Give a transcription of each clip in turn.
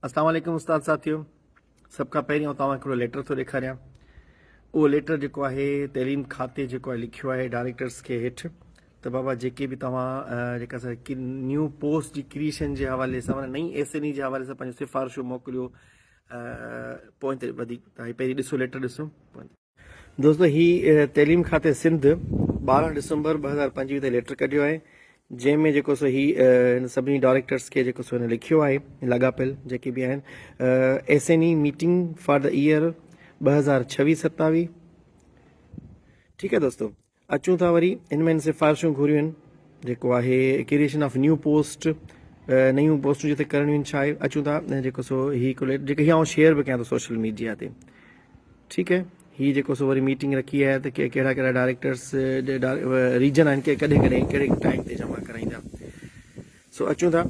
اسلام عليڪم استاد ساٿيو سڀ کان پهرين آئون توهان کي هڪڙو ليٽر ٿو ڏيکاريان اهو ليٽر جيڪو آهي تعليم کاتي جيڪو آهي لکيو آهي ڊائريڪٽرس کي هيٺ ته بابا جيڪي به توهان جيڪا سا نيو پوسٽ جي ڪريشن جي حوالي سان معنی نئين ايس اين اي جي حوالي سان پنهنجو سفارشون موڪليو پوء وڌيڪ پهرين ڏسو ليٽر ڏسو دوستو هي تعليم کاتي سنڌ 12 ڊسمبر 2025 تي ليٽر ڪڍيو آهي جنهن ۾ جيڪو سو هي هن سڀني ڊائريڪٽرس کي جيڪو سو هن لکيو آهي لاڳاپيل جيڪي به آهن S N E meeting for the year 2026 27 ٺيڪ آهي دوستو اچون ٿا وري ان ۾ سفارشون گهريون آهن جيڪو آهي ڪريئيشن آف نيو پوسٽ نيون پوسٽون جتي ڪرڻيون آهن ڇا آهي اچون ٿا جيڪو سو هي هڪ جيڪو هي آئون شيئر به ڪيان ٿو سوشل ميڊيا تي ٺيڪ آهي هي جيڪو سو وري ميٽنگ رکي آهي ته ڪهڙا ڪهڙا ڊائريڪٽرس ريجن آهن ڪي ڪڏهن ڪڏهن ڪهڙي ٽائيم تي جمع ڪرائيندا سو اچون ٿا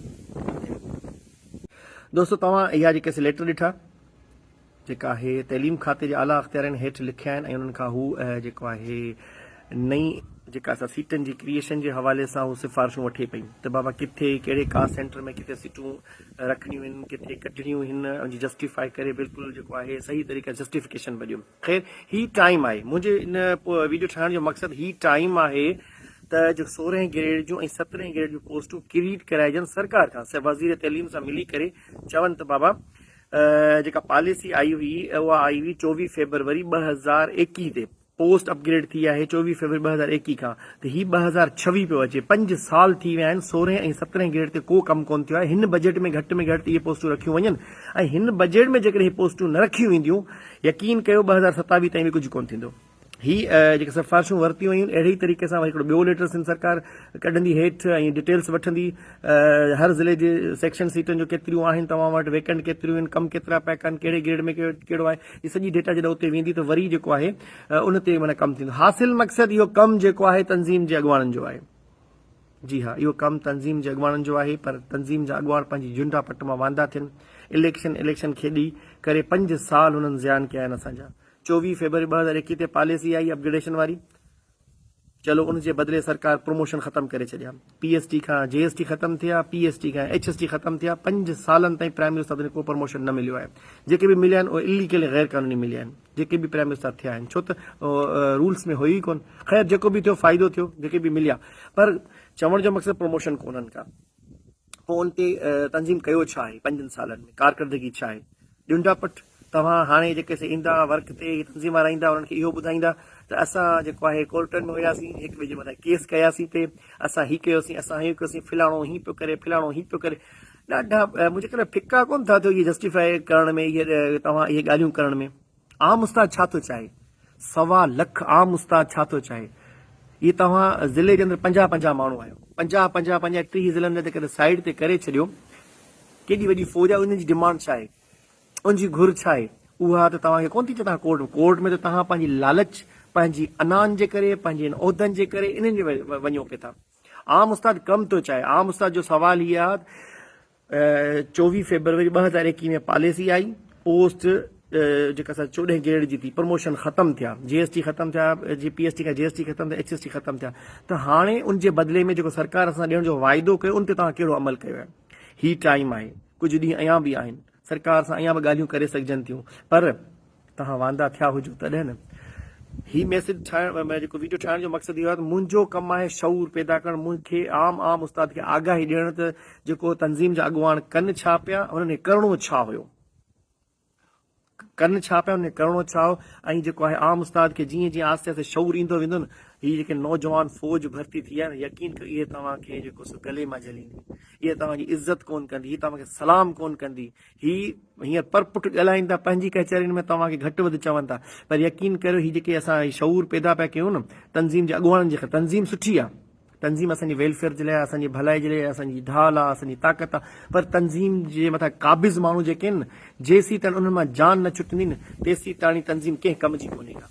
دوستو توهان اها جيڪي ليٽر ڏٺا جيڪا آهي تعليم کاتي جي اعليٰ اختيارين هيٺ لکيا آهن ۽ انهن کان هو جيڪو آهي نئين جيڪا اسان سيٽن جي ڪريئيشن جي حوالي سان هو سفارشون وٺي پئي ته بابا ڪٿي ڪهڙي ڪاسٽ سينٽر ۾ ڪٿي سيٽون رکڻيون آهن ڪٿي ڪڍڻيون آهن ان جي جسٽيفائي ڪري بلڪل جيڪو آهي صحيح طريقي جسٽيفڪيشن به ڏيو خير هي ٽائيم آهي منهنجي ان ويڊيو ٺاهڻ جو مقصد هي ٽائيم آهي ته جو سورهين گريڊ جون ۽ سترهين گريڊ جون پوسٽون ڪريٽ ڪرائجن سرڪار کان وزير تعليم سان ملي ڪري چون ته بابا جيڪا پاليسي آئي هئي اها آئي هئي 24 فيبروري 2021 تي پوسٽ اپگريڊ ٿي آهي 24 فيبروري 2021 کان ته هي 2026 پيو اچي پنج سال ٿي ويا آهن سورهين ۽ سترهين گريڊ تي ڪو ڪم ڪون ٿيو آهي هن بجيٽ ۾ گهٽ ۾ گهٽ اهي پوسٽون رکيون وڃن ۽ هن بجيٽ ۾ جيڪڏهن هي پوسٽون نه رکيون وينديون يقين ڪيو 2027 تائين به ڪجهه ڪون ٿيندو. هي جيڪي سفارشون ورتيون ويون اهڙي ئي طريقي سان وري هڪڙو ٻيو ليٽر سنڌ سرڪار ڪڍندي هيٺ ۽ ڊيٽيلز وٺندي هر ضلعي جي سيڪشن سيٽن جو ڪيتريون آهن توهان وٽ ويڪنٽ ڪيتريون آهن ڪم ڪيترا پيا ڪن ڪهڙي گريڊ ۾ ڪهڙو آهي هي سڄي ڊيٽا جڏهن اتي ويندي ته وري جيڪو آهي ان تي معنيٰ ڪم ٿيندو حاصل مقصد اهو ڪم جيڪو آهي تنظيم جي اڳواڻن جو آهي جي ها اهو ڪم تنظيم جي اڳواڻن جو آهي پر تنظيم جا اڳواڻ پنهنجي جنڊا پٽ مان واندا ٿين اليڪشن اليڪشن کيڏي ڪري پنج سال هنن زيان ڪيا آهن اسان جا 24 فيبروري 2021 تي پاليسي آئي اپگريڊيشن واري چلو ان جي بدلي سرڪار پروموشن ختم ڪري ڇڏيا پي ايس ٽي کان جي ايس ٽي ختم ٿيا پي ايس ٽي کان ايڇ ايس ٽي ختم ٿيا پنج سالن تائين پرائمري استادن کي ڪو پروموشن نه مليو آهي جيڪي به مليا آهن اهي اليگل ۽ غير قانوني مليا آهن جيڪي به پرائمري استاد ٿيا آهن ڇو ته رولس ۾ هيو ئي ڪون خير جيڪو به ٿيو فائدو ٿيو جيڪي به مليا پر چوڻ جو مقصد پروموشن ڪونهن ڪا پوء ان تي تنظيم ڪيو ڇا آهي پنجن سالن ۾ ڪارڪردگي ڇا آهي ڏنڊا پٽ توهان هاڻي جيڪي سي ايندا ورڪ تي هي تنظيم وارا ايندا انهن کي اهو ٻڌائيندا ته اسان جيڪو آهي ڪورٽن ۾ هياسين هڪ ٻئي جي مٿان ڪيس ڪياسين پي اسان هي ڪيوسين اسان هي ڪيوسين فلاڻو هي پيو ڪري فلاڻو هي پيو ڪري ڏاڍا منهنجي ڪري ڦڪا ڪون ٿا ٿيو اهي جسٽيفائي ڪرڻ ۾ اهي توهان اهي ڳالهيون ڪرڻ ۾ عام استاد ڇا ٿو چاهي سوا لک عام استاد ڇا ٿو چاهي اهي توهان ضلعي جي اندر پنجاهه پنجاهه ماڻهو آهيو پنجاهه پنجاهه پنجاهه ٽيهه ضلعن جا جيڪڏهن سائيڊ تي ڪري ڇڏيو ڪيڏي وڏي فوج آهي انهن جي ڊمانڊ ڇا آهي ان جي گهر ڇا آهي؟ اها ته توهان کي ڪونه ٿي چئي توهان ڪورٽ ۾ ڪورٽ ۾ ته توهان پنهنجي لالچ، پنهنجي انائن جي ڪري، پنهنجي ان عهدن جي ڪري انهن جي وڃو پئي ٿا. عام استاد ڪم ٿو چاهي. عام استاد جو سوال هي آهي ته 24 فيبروري 2021 ۾ پاليسي آئي، پوسٽ جيڪا سا 14 گريڊ جي ٿي، پروموشن ختم ٿيا، جي ايس ٽي ختم ٿيا، جي پي ايس ٽي کان جي ايس ٽي ختم ٿيا، ايڇ ايس ٽي ختم ٿيا ته هاڻي ان جي بدلي ۾ جيڪو سرڪار اسان ڏيڻ جو واعدو ڪيو ان تي توهان ڪهڙو عمل ڪيو آهي؟ هي ٽائيم آهي، ڪجهه ڏينهن اڃا به آهن. سرڪار سان اڃا به ڳالهيون ڪري سگهجن ٿيون پر توهان واندا ٿيا هجو تڏهن نه. هي ميسيج ٺاهڻ جيڪو ويڊيو ٺاهڻ جو مقصد اهو آهي ته منهنجو ڪم آهي شعور پيدا ڪرڻ مون کي عام عام استاد کي آگاهي ڏيڻ ته جيڪو تنظيم جا اڳواڻ ڪن ڇا پيا انهن کي ڪرڻو ڇا هيو ڪن ڇا پيا انهن کي ڪرڻو ڇا هو ۽ جيڪو آهي عام استاد کي جيئن جيئن آهستي آهستي شعور ايندو ويندو نه هي جيڪي نوجوان فوج ڀرتي ٿي آهي نه يقين ڪيو اهي توهان کي جيڪو سو گلي مان جهليندي هيء توهان جي عزت ڪونه ڪندي، هيء توهان کي سلام ڪونه ڪندي، هي هينئر پر پٺ ڳالهائين ٿا، پنهنجي ڪچهرين ۾ توهان کي گهٽ وڌ چون ٿا، پر يقين ڪريو هي جيڪي اسان هي شعور پيدا پيا ڪيون نه تنظيم جي اڳواڻن جي خلاف، تنظيم سٺي آهي، تنظيم اسان جي ويلفيئر جي لاء آهي، اسان جي ڀلائي جي لاء آهي، اسان جي ڍال آهي، اسان جي طاقت آهي، پر تنظيم جي مٿان قابض ماڻهو جيڪي آهن نه، جيسيتائين انهن مان جان نه ڇٽندي نه، تيسيتاڻي تنظيم ڪنهن ڪم جي ڪونهي ڪا.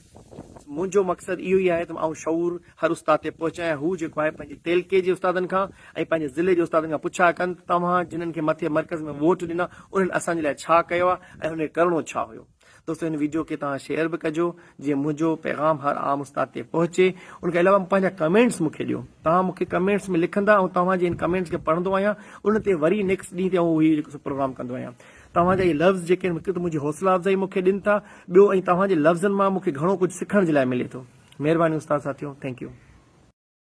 منهنجو مقصد اهو ئي آهي ته آئون شعور هر استاد تي پهچايان، هو جيڪو آهي پنهنجي تعلقي جي استادن کان ۽ پنهنجي ضلعي جي استادن کان پڇا ڪن ته توهان جنھن کي مٿي مرڪز ۾ ووٽ ڏنا انهن اسان جي لاء ڇا ڪيو آهي ۽ انهن کي ڪرڻو ڇا هيو. دوستو هن ويڊيو کي توهان شيئر به ڪجو جيئن منهنجو پيغام هر عام استاد تي پهچي. ان کان علاوه پنهنجا ڪمينٽس مون کي ڏيو. توهان مون کي ڪمينٽس ۾ لکندا آئون توهان جي ان ڪمينٽس کي پڙهندو آهيان ان تي وري نيڪسٽ ڏينهن تي آئون اهي جيڪو سو پروگرام ڪندو آهيان. توهان جا اهي لفظ جيڪي آهن هڪ ته منهنجي حوصلا افزائي مون کي ڏين ٿا ٻيو ۽ توهان جي لفظن مان مون کي گهڻو ڪجهه سکڻ جي لاء ملي ٿو. مهرباني استاد ساٿيو. Thank you.